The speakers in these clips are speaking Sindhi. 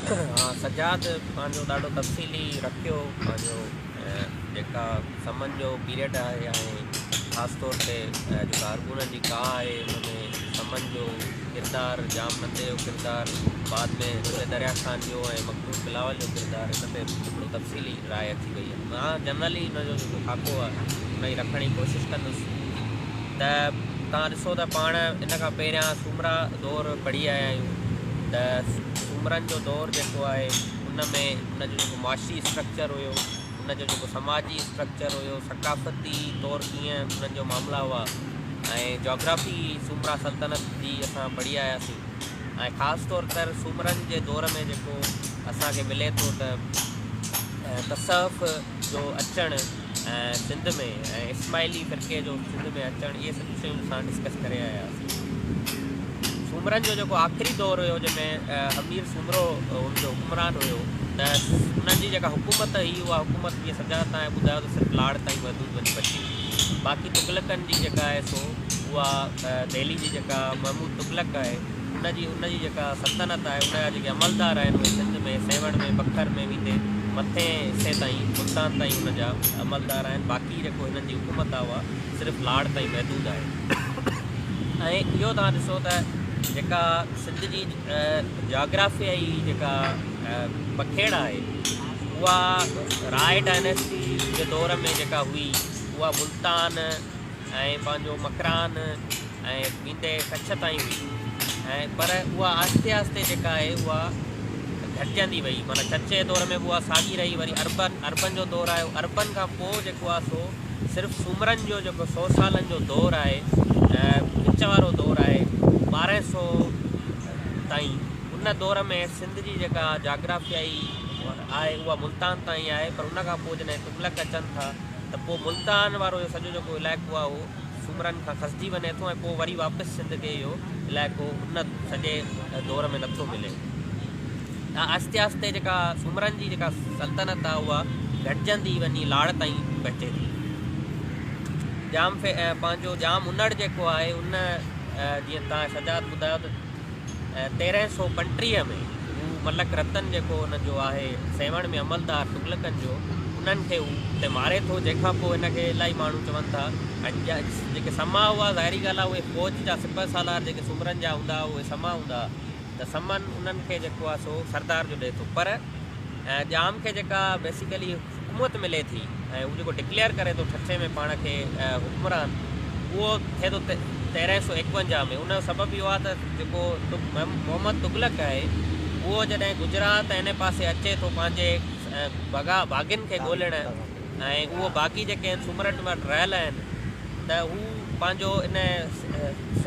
ها سجاد پنهنجو ڏاڍو تفصيلي رکيو پنهنجو جيڪا سمن جو پيريڊ آهي ۽ خاص طور تي جيڪا ارغونن جي ڪاهه آهي ان ۾ سمن جو ڪردار، ڄام نندي جو ڪردار، بعد ۾ فتح دريا خان جو ۽ مخدوم بلاول جو ڪردار، ان تي هڪڙو تفصيلي راء اچي وئي آهي. مان جنرلي ان جو جيڪو خاڪو آهي ان جي رکڻ جي ڪوشش ڪندس ته توهان ڏسو ته پاڻ ان کان پهريان سومرا دور پڙهي آيا آهيون ته سومرن جو دور جيڪو آهي ان ۾ ان جو جيڪو معاشي اسٽرڪچر هيو، ان جو جيڪو سماجي اسٽرڪچر هيو، ثقافتي طور ڪيئن انهن جو معاملا هئا ۽ جاگرافي سومرا سلطنت جي اسان پڙهي آياسين ۽ خاص طور تر سومرن جي دور ۾ جيڪو اسان کي ملي ٿو ته تصوف جو اچڻ سنڌ ۾ ۽ اسماعيلي فرقي جو سنڌ ۾ اچڻ اهي سڄيون شيون اسان ڊسڪس ڪري آياسين. سومرن جو جيڪو آخري دور هيو جنهن ۾ همير سومرو ان جو حڪمران هيو ته انهن جي جيڪا حڪومت هئي اها حڪومت جيئن سجاد تان ٻڌايو ته صرف لاڙ تائين محدود وڃي بچي. باقي تغلقن جي جيڪا آهي سو اها دهلي جي جيڪا محمود تغلق آهي ان جي ان جي جيڪا سلطنت آهي ان جا جيڪي عملدار آهن اهي سنڌ ۾ سيوهڻ ۾ بکر ۾ ويندي مٿين حصي تائين ملتان تائين ان جا عملدار آهن باقي جيڪو هنن جي حڪومت آهي اها صرف لاڙ تائين محدود آهي ۽ اهو توهان ڏسو ته جيڪا سنڌ جي جاگرافيائي جيڪا پکيڙ آهي اها راء ڊائنيسٽي جي دور ۾ جيڪا هئي اها ملتان ۽ پنهنجو مڪران ۽ ويندي ڪڇ تائين هئي ۽ پر اها آهستي آهستي جيڪا آهي اها گهٽجندي وئي معنيٰ چچ جي دور ۾ به اها ساڳي رهي وري عربن عربن جو دور آيو عربن کان پوء جيڪو آهي سو صرف سومرن جو جيڪو سو سالن جو دور آهي وچ وارو دور آهي 1200 تائين ان دور ۾ سنڌ جي جيڪا جاگرافيائي آهي اها ملتان تائين آهي پر ان کان پوء جڏهن تغلق اچن ٿا ته پوء ملتان وارو اهو سڄو جيڪو علائقو آهي اهو سومرن کان کسجي وڃي ٿو ۽ پوء وري واپس سنڌ کي اهو علائقو ان سڄي دور ۾ نٿو ملي. ته آهستي آهستي جيڪا سومرن جي جيڪا سلطنت آهي اها گهٽجندي وڃي لاڙ تائين پهچي ٿي. ڄام پنهنجو ڄام انڙ جيڪو آهي ان جيئن تان سجاد ٻڌايو ته 1335 ۾ هو ملڪ رتن جيڪو ان جو آهي سيوهڻ ۾ عملدار تغلقن جو انهن کي هو اتي ماري ٿو جنهن کان پوء هن کي الاهي ماڻهو چون ٿا ۽ جيڪي سما هئا ظاهري ڳالهه آهي اهي فوج جا سپهه سالار جيڪي سومرن جا هوندا هئا اهي سما هوندا هئا ته سمن انهن کي جيڪو آهي سو سردار جو ڏئي ٿو پر ڄام کي جيڪا بيسيڪلي حڪومت ملي ٿي ۽ هو جيڪو ڊڪليئر ڪري ٿو ٺٽي ۾ پاڻ کي حڪمران اهو ٿئي ٿو 1351 ۾ ان جو سبب اهو آهي ته جيڪو محمد تغلق آهي اهو جڏهن گجرات ۽ ان پاسي اچي ٿو پنهنجي بغا باغين کي ڳولڻ ۽ اهو باغي جيڪي آهن سومرن وٽ رهيل آهن ته هو پنهنجو ان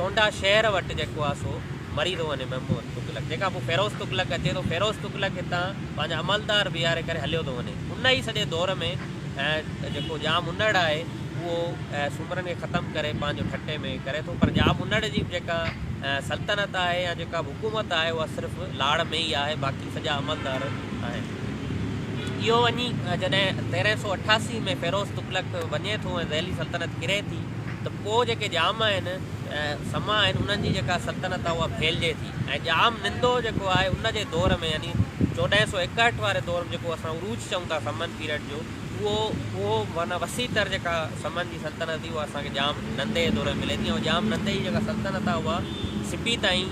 سونڊا شهر وٽ جيڪو آهي سو مري ٿو وڃي محمود تغلق جنهن کان پوء فيروز تغلق اچي ٿو فيروز تغلق هتان پنهنجا عملدار بيهاري ڪري هليو ٿو وڃي ان ئي سڄي دور ۾ جيڪو ڄام انڙ آهي اهو سومرن کي ختم ڪري پنهنجو ٺٽي ۾ ڪري ٿو پر ڄام انڙ جي جيڪا سلطنت آهي يا جيڪا به حڪومت آهي اها صرف لاڙ ۾ ئي آهي باقي سڄا عملدار آهن اهو وڃي جڏهن 1388 ۾ فيروز تغلق وڃي ٿو ۽ دهلي سلطنت ڪري ٿي ته پوء جيڪي ڄام آهن سما آهن انهن جي جيڪا سلطنت آهي اها ڦهلجي ٿي ۽ ڄام نندو جيڪو آهي ان جي دور ۾ يعني 1461 واري دور ۾ جيڪو اسان عروج چئون ٿا سمن پيريڊ جو اهو اهو معنيٰ وسيع تر جيڪا سمن جي سلطنت هئي اها اسان کي ڄام نندي جي دور ۾ ملي ٿي ۽ ڄام نندي جي جيڪا سلطنت آهي اها سبي تائين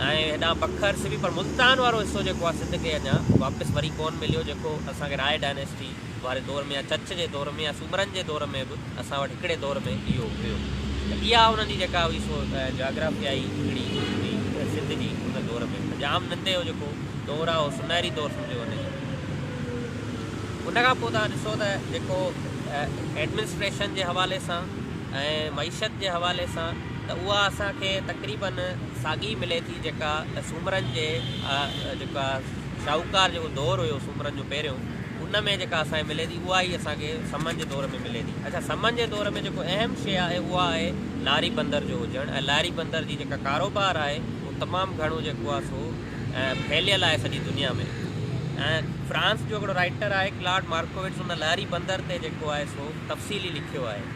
۽ هيڏانهن بکر سبي پر ملتان وارو حصو جيڪو آهي سنڌ کي اڃا واپس وري ڪونه مليو جيڪو اسان کي راء ڊائنيسٽي واري دور ۾ يا چچ جي دور ۾ يا سومرن جي دور ۾ به اسان وٽ هڪڙي دور ۾ اهو هيو ته اها انهن جي جيڪا هئي سو جاگرافيائي هڪڙي هئي سنڌ جي ان دور ۾ ته ڄام نندي جو جيڪو دور آهي اهو سنهري دور سمجهيو وڃي ٿو. ان کان پوء توهان ڏسو ته جيڪو ايڊمنسٽريشن جي حوالي سان ۽ معيشت جي حوالي سان ته اها اسان کي تقريبن ساڳي ملي ٿي جيڪا سومرن جي جيڪا شاهوڪار جيڪو دور هيو سومرن جو پهريون ان ۾ جيڪا اسان کي ملي ٿي اها ئي اسان کي سمن جي دور ۾ ملي ٿي. اڇا سمن جي دور ۾ جيڪو اهم شيء آهي اها آهي لاري بندر جو هجڻ ۽ لاري بندر جي جيڪا ڪاروبار آهي اهو تمام گهڻو جيڪو آهي سو ڦهليل آهي سڄي دنيا ۾ ۽ فرانس جو هڪڙو رائيٽر آهي ڪلاڊ مارڪووٽز ان لاري بندر تي جيڪو آهي سو تفصيلي لکيو آهي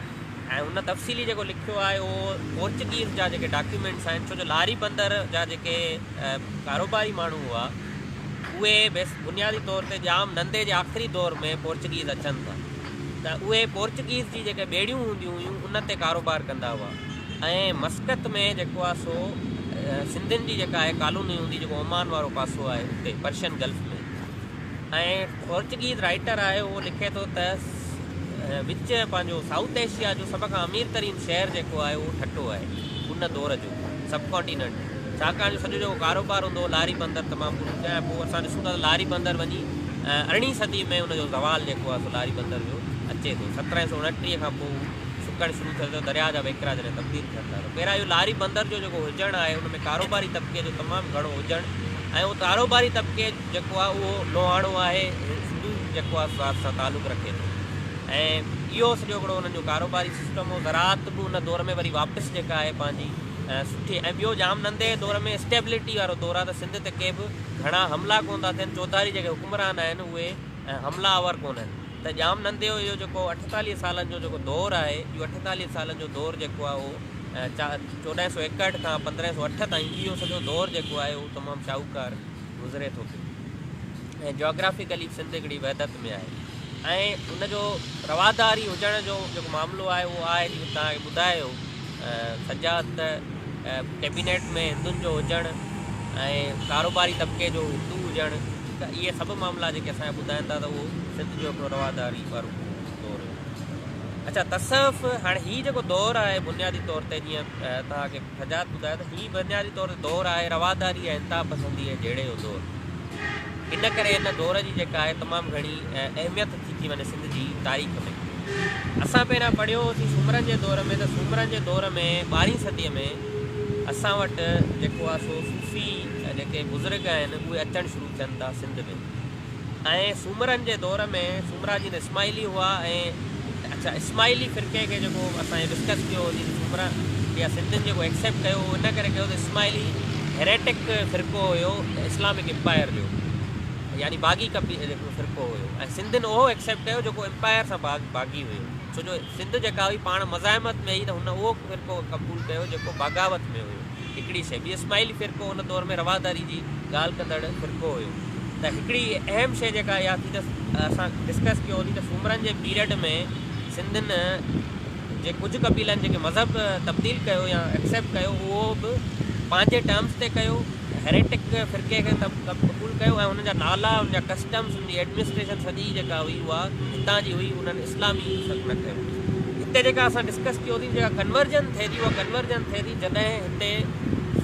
۽ ان تفصيلي جيڪو لکيو آهي اهو پورچگيز جا جيڪي ڊاڪيومينٽس آهن ڇو جو لاري بندر جا جيڪي ڪاروباري ماڻهو هئا. اهي بس بنيادي طور تي ڄام نندي جي آخري دور ۾ پورچگيز اچن ٿا ته اهي پورچگيز جي جيڪي ٻيڙيون هونديون هيون ان تي ڪاروبار ڪندا هئا ۽ مسقط ۾ جيڪو آهي سو سنڌين جي جيڪا آهي ڪالوني هوندي جيڪو عمان وارو پاسو آهي اتي پرشين گلف ۾ ۽ پورچگيز رائٽر آهي اهو لکي ٿو ته وچ پنهنجو سائوٿ ايشيا جو سڀ کان امير ترين شهر جيڪو آهي اهو ٺٽو آهي ان دور جو سب ڪانٽيننٽ ڇاڪاڻ جو سڄو جيڪو ڪاروبار هوندو هو لاري بندر تمام پورو ٿيو ۽ پوء اسان ڏسون ٿا ته لاري بندر وڃي ارڙهين صدي ۾ ان جو زوال جيڪو آهي سو لاري بندر جو اچي ٿو. 1729 کان پوء هو سڪڻ شروع ٿئي ٿو، درياء جا وهڪرا جڏهن تبديل ٿين ٿا ته پهريان اهو لاري بندر جو جيڪو هجڻ آهي ان ۾ ڪاروباري طبقي جو تمام گهڻو هجڻ ۽ اهو ڪاروباري طبقي جيڪو آهي اهو لوهاڻو آهي هندو جيڪو آهي ذات سان تعلق رکي ٿو ۽ اهو سڄو هڪڙو انهن جو ڪاروباري سسٽم هو. زراعت به ان دور ۾ وري واپس جيڪا آهي پنهنجي سٺي ۽ ٻيو ڄام نندي جي دور ۾ اسٽيبلٽي وارو دور آهي ته سنڌ تي ڪي به گهڻا حملا ڪونه ٿا ٿين، چوڌاري جيڪي حڪمران آهن اهي حملا آور ڪونهن ته ڄام نندي جو اهو جيڪو 48 سالن جو جيڪو دور آهي اهو 48 سالن جو دور جيڪو آهي اهو 1461 کان 1508 تائين اهو سڄو دور جيڪو آهي اهو تمام شاهوڪار گذري ٿو پيو ۽ جاگرافيڪلي سنڌ هڪڙي وحدت ۾ آهي ۽ ان جو رواداري هجڻ جو جيڪو معاملو آهي اهو آهي جيئن توهان کي ٻڌايو سجاد ته ڪيبينيٽ ۾ هندن جو هجڻ ۽ ڪاروباري طبقي جو هندو هجڻ ٺيڪ آهي اهي سڀ معاملا جيڪي اسان کي ٻڌائن ٿا ته اهو سنڌ جو هڪڙو رواداري وارو دور هيو. اڇا تصوف هاڻي هي جيڪو دور آهي بنيادي طور تي جيئن توهان کي سجاد ٻڌايو ته هي بنيادي طور تي دور آهي رواداري ۽ انتها پسندي ۽ جهيڙي جو دور. ان ڪري ان دور جي جيڪا آهي تمام گهڻي اهميت ٿي ٿي وڃي سنڌ جي تاريخ ۾. اسان پهريان پڙهيو هوسين سومرن جي دور ۾ ته سومرن جي دور ۾ ٻارهين صديء ۾ اسان وٽ جيڪو آهي سو صوفي جيڪي بزرگ آهن اهي اچڻ شروع ٿين ٿا سنڌ ۾ ۽ سومرن جي دور ۾ سومرا جيئن ته اسماعيلي هئا ۽ اڇا اسماعيلي فرقي کي جيڪو اسان ڊسڪس ڪيو هو جيئن سومرا يا سنڌين جيڪو ايڪسيپٽ ڪيو هو ان ڪري ڪيو ته اسماعيلي هيريٽڪ فرقو هيو اسلامڪ امپائر جو يعني باغي جيڪو فرقو هيو ۽ سنڌين اهو ايڪسيپٽ ڪيو جيڪو امپائر سان باغي هيو ڇو جو سنڌ جيڪا هئي پاڻ مزاحمت ۾ هئي ته هن اهو فرقو قبول ڪيو جيڪو بغاوت ۾ هيو. هڪڙي شيء ٻي اسماعيلي فرقو ان دور ۾ رواداري جي ڳالهه ڪندڙ فرقو هيو ته هڪڙي اهم شيء جيڪا اها ٿي ته اسان ڊسڪس ڪيو هوسين ته سومرن جي پيريڊ ۾ سنڌين جي ڪجهه قبيلن جيڪي مذهب تبديل ڪيو يا ايڪسيپٽ ڪيو اهو به پنهنجي ٽرمز تي ڪيو هيريٽڪ فرقي کي قبول ڪيو ۽ انهن جا نالا انهن جا ڪسٽمز انهن جي ايڊمنسٽريشن سڄي جيڪا هئي اها هتان جي هئي انهن اسلامي سڀ نه ڪيو. هتي جيڪا اسان ڊسڪس ڪيو سين جيڪا ڪنورجن ٿئي ٿي اها ڪنورجن ٿئي ٿي جڏهن هتي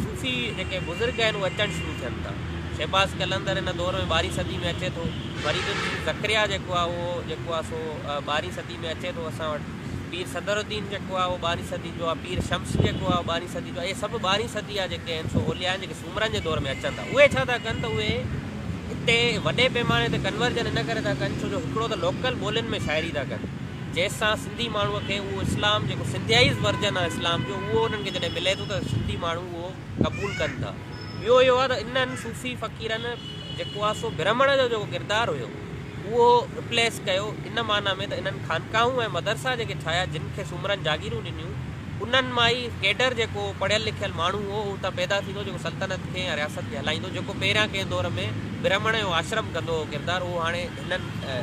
صوفي جيڪي بزرگ آهن اهي اچڻ شروع ٿين ٿا. شهباز قلندر ان دور ۾ ٻارهين صدي ۾ اچي ٿو. فريد الدين زڪريا جيڪو آهي اهو جيڪو آهي سو ٻارهين صدي ۾ اچي ٿو اسان وٽ. پير صدر الدين جيڪو آهي اهو ٻارهين صدي جو آهي. پير شمس جيڪو آهي اهو ٻارهين صدي جو آهي. اهي سڀ ٻارهين صدي جا جيڪي آهن سو اولياء آهن جيڪي سومرن جي دور ۾ اچن ٿا. اهي ڇا ٿا ڪن ته اهي هتي وڏي پيماني تي ڪنورجن ان ڪري ٿا ڪن ڇو جو هڪڙو ته لوڪل ٻولين ۾ شاعري ٿا ڪن جنهن سان سنڌي ماڻهوء کي اهو اسلام جيڪو سنڌيائيز ورجن آهي اسلام جو اهو انهن کي جڏهن ملي ٿو ته سنڌي ماڻهو اهو قبول ڪن ٿا. ٻيو اهو آهي ته انهن صوفي فقيرن جيڪو آهي سو برهمڻ جو جيڪو ڪردار هيو اهو رپليس ڪيو ان معنيٰ ۾ ته انهن خانقاهون ۽ مدرسا جيڪي ٺاهيا جن کي سومرن جاگيرون ڏنيون انهن مان ئي ڪيڊر جيڪو پڙهيل لکيل ماڻهو هو اهو اتان پيدا ٿيندو جيڪو سلطنت کي يا رياست کي هلائيندو جيڪو پهريان ڪنهن دور ۾ برهمڻ جو آشرم ڪندو هو ڪردار اهو هاڻي هنن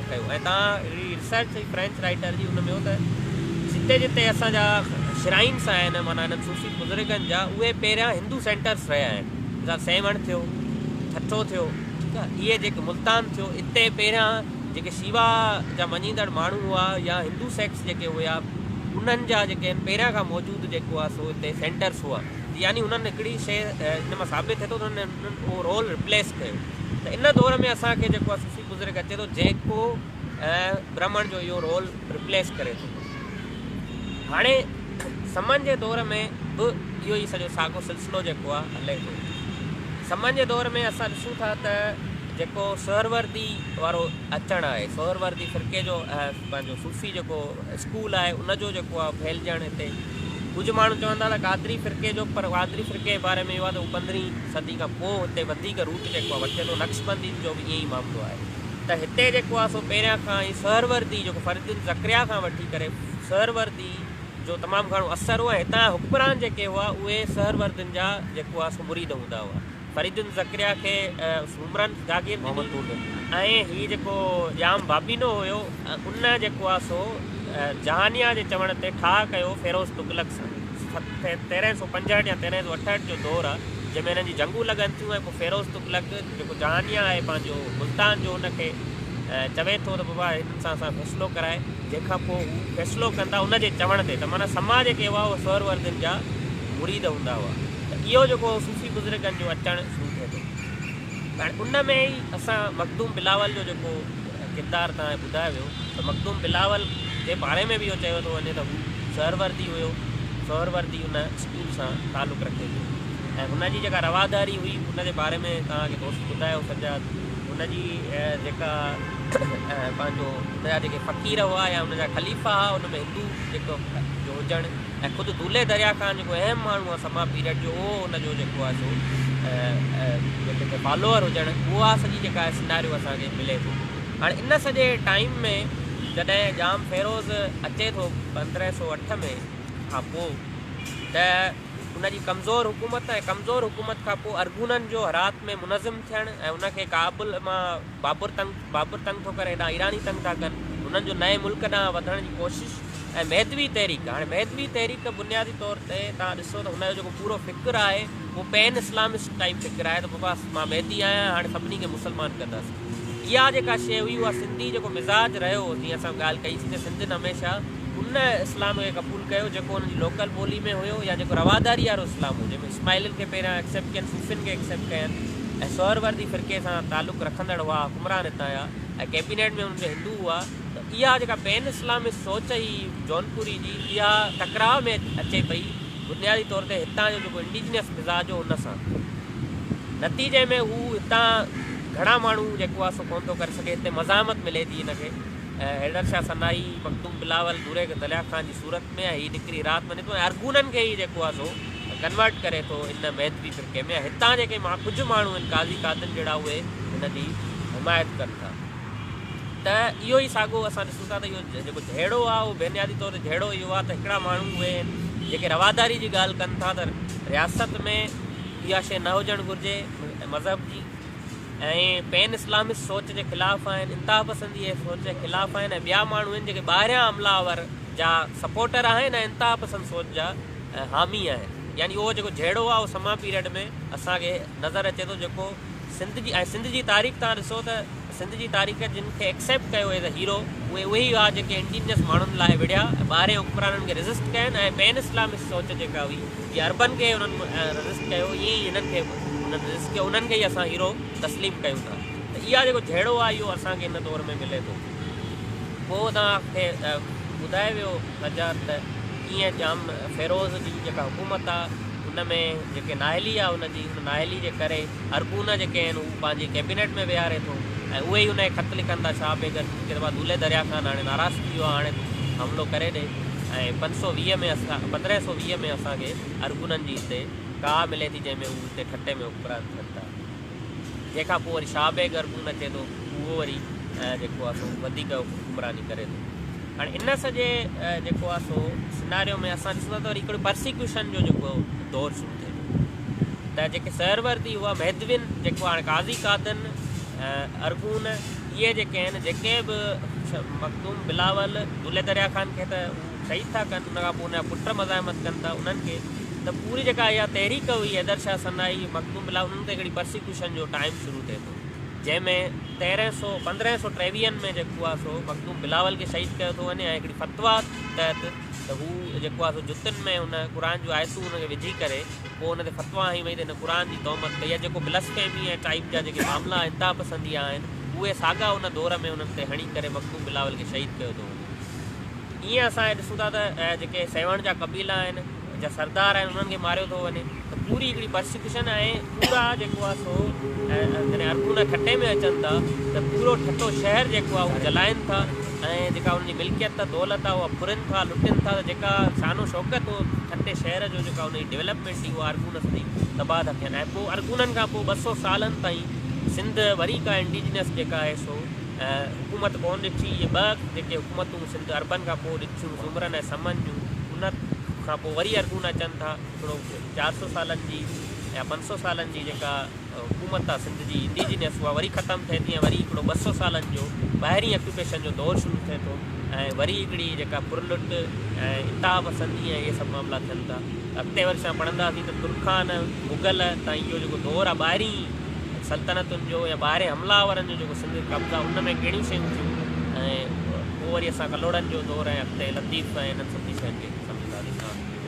ڪيو ۽ توهان هڪڙي ريسرچ ٿي فرينچ رائيٽر جي ان ۾ هو ته جتي جتي اسان جا شرائنس آهن معنيٰ انهن صوفي بزرگن جا اهي پهريان هندو سينٽرس رهيا آهن مثال سيوهڻ ٿيو ٺٽو ٿيو ٺيڪ آهي اهي جيڪي ملتان ٿيو اتي پهريان جيڪي شيوا جا مڃيندڙ ماڻهو هئا يا هندو سيڪٽس جيڪي هيا انهن جا جيڪي آهن پهريان کان موجود جيڪو آهي سو هتي سينٽرس هئا يعني انهن هڪڙي شيء ان مان ثابت ٿئي ٿو ته انهن اهو رول رپليس ڪيو ته ان دور ۾ اسان کي جيڪو آهي صوفي بزرگ اچي ٿو جيڪو برهمڻ جو اهو رول رپليس ڪري ٿو. هاڻي سمن جي دور ۾ به اهو ئي سڄو ساڳو سلسلو جيڪو آهي هلي ٿو. سمن جي دور ۾ اسان ڏسون ٿا ته جيڪو سهروردي وارو اچڻ آهي، سهروردي فرقي جو پنهنجو صوفي جيڪو اسڪول آهي ان جو جيڪو آهي ڦهلجڻ هتي ڪجهه ماڻهو چون ٿا ته قادري فرقي جو پر قادري فرقي جي باري ۾ اهو آهي ته هو پندرهين صدي کان پوء هتي وڌيڪ روٽ جيڪو آهي وٺي ٿو نقشبندين جو به ائين ئي معاملو آهي ته هتي جيڪو آهي سو پهريان کان ئي سهروردي جيڪو فريد الدين زڪريا کان وٺي ڪري سهروردي جو تمام گهڻو اثر هو ۽ هتان جا حڪمران جيڪي هئا اهي سهروردين جا جيڪو آهي سو مريد هوندا هئا. فريدون زڪريا کي سومرن جاگير ڏني ۽ هي جيڪو ڄام بابينو هيو ان جيڪو آ سو جهانيان جي چوڻ تي ٺاهه ڪيو فيروز تغلق سان. 1365 يا 1368 جو دور آ جنهن ۾ هنن جي جنگون لڳن ٿيون ۽ پوء فيروز تغلق جيڪو جهانيان آهي پنهنجو ملتان جو ان کي چوي ٿو ته بابا هنن سان اسان فيصلو ڪرائي جنهن کان پوء هو فيصلو ڪن ٿا ان جي چوڻ تي ته معنيٰ سما جيڪي هئا اهي سهروردين جا مريد هوندا هئا ته اهو جيڪو صوفي بزرگن جو اچڻ شروع ٿئي ٿو هاڻي ان ۾ ئي اسان مخدوم بلاول جو جيڪو ڪردار توهان کي ٻڌايو ويو ته مخدوم بلاول جي باري ۾ به اهو چيو ٿو وڃي ته هو سهروردي هيو، سهروردي ان اسڪول سان تعلق رکي ٿو ۽ هن جي جيڪا رواداري هئي ان جي باري ۾ توهان کي دوست ٻڌايو سجاد هن جي جيڪا پنهنجو هن جا جيڪي فقير هئا يا هن جا خليفا هئا ان ۾ هندو جيڪو جو هجڻ ۽ خود دولهه دريا خان جيڪو اهم ماڻهو آهي سما پيريڊ جو اهو ان جو جيڪو آهي سو جيڪي فالوور هجڻ اها سڄي جيڪا آهي سيناريو اسان کي ملي ٿو. هاڻي ان سڄي ٽائيم ۾ جڏهن ڄام فيروز اچي ٿو 1508 ۾ کان پوء ته ان جي ڪمزور حڪومت ۽ ڪمزور حڪومت کان پوء ارغونن جو هرات ۾ منظم ٿيڻ ۽ ان کي ڪابل مان بابر تنگ بابر تنگ ٿو ڪري هيڏانهن ايراني تنگ ٿا ڪن انهن جو نئين ملڪ ڏانهن وڌڻ جي ڪوشش ۽ مهدوي تحريڪ هاڻي مهدوي تحريڪ بنيادي طور تي توهان ڏسو ته هن جو جيڪو پورو فڪر آهي اهو پين اسلامسٽ ٽائيپ فڪر آهي ته بابا مان مهدي آهيان هاڻي سڀني کي مسلمان ڪندس اها جيڪا شيء هئي اها سنڌي جيڪو مزاج رهيو جيئن اسان ڳالهه ڪئي سين ته سنڌين هميشه ان اسلام کي قبول ڪيو جيڪو انهن جي لوڪل ٻولي ۾ هيو يا جيڪو رواداري وارو اسلام هو جنهن ۾ اسماعيلين کي پهريان ايڪسيپٽ ڪين صوفين کي ايڪسيپٽ ڪين ۽ سهروردي فرقي سان تعلق رکندڙ هئا حڪمران هتان جا ۽ ڪيبينيٽ ۾ انهن جا هندو هئا ته اها جيڪا پين اسلامسٽ سوچ هئي جونپوري جي اها ٽڪراء ۾ اچي پئي بنيادي طور تي هتان جو جيڪو انڊيجنس مزاج هو ان سان. نتيجي ۾ هو هتان گهڻا ماڻهو جيڪو آهي سو ڪونه ٿو ڪري سگهي هتي مزاحمت ملي ٿي هن کي حيدر شاهه سنائي، مخدوم بلاول، دوري دريا خان جي صورت ۾ ۽ هي نڪري هرات وڃي ٿو ۽ ارغونن کي ئي جيڪو آهي سو ڪنورٽ ڪري ٿو ان مهدوي فرقي ۾ ۽ هتان جيڪي ڪجهه ماڻهو آهن قاضي قادن جهڙا اهي هن جي حمايت ڪن ٿا. ته اهو ئي ساڳو اسان ڏسون ٿا ته اهو جيڪو جهيڙو آهي اهو بنيادي طور تي جهيڙو اهو آهي ته هڪڙا ماڻهو اهي آهن جيڪي رواداري جي ڳالهه ڪن ٿا ته رياست ۾ اها شيء نه هجڻ گهرجي مذهب جي ۽ پين اسلامسٽ سوچ جي خلاف آهن انتها پسندي جي سوچ جي خلاف آهن ۽ ٻيا ماڻهو آهن جيڪي ٻاهريان حمله آور جا سپورٽر آهن ۽ انتها پسند سوچ جا حامي آهن يعني اهو جيڪو جهيڙو آهي اهو سما پيريڊ ۾ اسان کي نظر اچي ٿو جيڪو سنڌ جي ۽ سنڌ جي تاريخ توهان ڏسو ته سنڌ جي تاريخ جن کي ايڪسيپٽ ڪيو ايز اي هيرو اهي اهي ئي هئا جيڪي انڊيجنس ماڻهن لاء وڙهيا ۽ ٻاهرين حڪمرانن کي ريزسٽ ڪين ۽ پين اسلامسٽ سوچ جيڪا هئي جيئن عربن کي انهن ريزسٽ ڪيو ائين ئي هنن کي به انهن ريزسٽ ڪيو انهن کي ئي اسان هيرو تسليم ڪيون ٿا ته اها جيڪو جهيڙو آهي اهو اسان کي هن دور ۾ ملي ٿو. پوء توهان کي ٻڌايو ويو سجاد ته ڪيئن ڄام فيروز جي جيڪا حڪومت آ ان ۾ جيڪي نااهلي آ ان جي ان نااهلي جي ڪري ارغون جيڪي آهن هو پنهنجي ڪيبينيٽ ۾ ويهاري ٿو ۽ اهي ئي ان کي خط لکن ٿا شاهه بيگ کي ته دولهه دريا خان هاڻي ناراض ٿي ويو آ هاڻي تون حملو ڪري ڏي ۽ 520 ۾ اسان 1520 ۾ اسان کي ارغونن جي هتي ڪاهه ملي ٿي جنهن ۾ هو هتي ٺٽي ۾ حڪمران ٿين ٿا. جنهن کان پوء وري شاهه بيگ ارغون اچي ٿو اهو وري جيڪو آهي سو وڌيڪ حڪمراني ڪري ٿو. هاڻي ان سڄي جيڪو آهي سو سناريو ۾ اسان ڏسون ٿا ته وري هڪڙو پرسيڪيوشن جو جيڪو دور شروع ٿئي ٿو ته جيڪي سهروردي هئا مهدوين جيڪو هاڻي قاضي قادن ارغون اهي جيڪي آهن جيڪي به مخدوم بلاول دولهه دريا خان کي ته هو شهيد ٿا ڪن ان کان پوء ان جا پٽ مزاحمت ڪن ٿا انهن کي ته پوري جيڪا اها تحريڪ هئي حيدر شاهه سنائي مخدوم بلاول انهن تي هڪڙي پرسيڪيوشن جو ٽائيم شروع ٿئي ٿو جنهن ۾ تيرنهن سو پندرهن سو ٽيويهن ۾ جيڪو آهي سو مخدوم بلاول کي شهيد ڪيو ٿو وڃي ۽ هڪڙي فتويٰ تحت ته هو جيڪو آهي سو جتن ۾ ان قرآن جون آيتون ان کي وجهي ڪري پوء ان تي فتويٰ هنئي وئي ته هن قرآن جي تهمت ڪئي آهي جيڪو بلسفيمي ۽ ٽائيپ جا جيڪي معاملا انتها پسندي جا آهن اهي ساڳا ان دور ۾ انهن تي هڻي ڪري مخدوم بلاول کي شهيد ڪيو ٿو وڃي. ائين اسان ڏسون ٿا ته جيڪي سيوهڻ جا قبيلا آهن جا سردار آهن انهن کي ماريو ٿو وڃي ته پوري هڪڙي پرسيڪيوشن ۽ پورا جيڪو آهي سو جڏهن ارغون ٺٽي ۾ اچن ٿا ته پورو ٺٽو شهر جيڪو آهي اهو جلائن ٿا ۽ جيڪا انهن جي ملڪيت دولت آهي اها ڦرن ٿا لٽن ٿا ته جيڪا شان و شوڪت هو ٺٽي شهر جو جيڪا ان جي ڊولپمينٽ هئي اها ارغون سڄي تباهه ٿا ٿين ۽ پوء ارغونن کان پوء 200 سالن تائين سنڌ وري ڪا انڊيجنس جيڪا آهي سو حڪومت ڪونه ڏٺي. اهي ٻه جيڪي حڪومتون سنڌ عربن کان پوء ڏٺيون، سومرن ۽ سمن جون، ان کان پوء وري ارغون اچن ٿا. هڪڙو 400 سالن جي يا 500 سالن جي جيڪا حڪومت آهي سنڌ جي انڊيجينس اها وري ختم ٿئي ٿي ۽ وري هڪڙو 200 سالن جو ٻاهرين اڪيوپيشن جو دور شروع ٿئي ٿو ۽ وري هڪڙي جيڪا ڦرلٽ ۽ انتها پسندي ۽ اهي سڀ معاملا ٿين ٿا. اڳتي وري اسان پڙهنداسين ته ترخان، مغل تائين اهو جيڪو دور آهي ٻاهرين سلطنتن جو يا ٻاهرين حمله آورن جو جيڪو سنڌ تي قبضا ان ۾ ڪهڙيون شيون ٿيون ۽ پوء وري اسان ڪلهوڙن جو دور ۽ اڳتي لطيف ۽ انهن سڀني شين کي سمجهنداسين.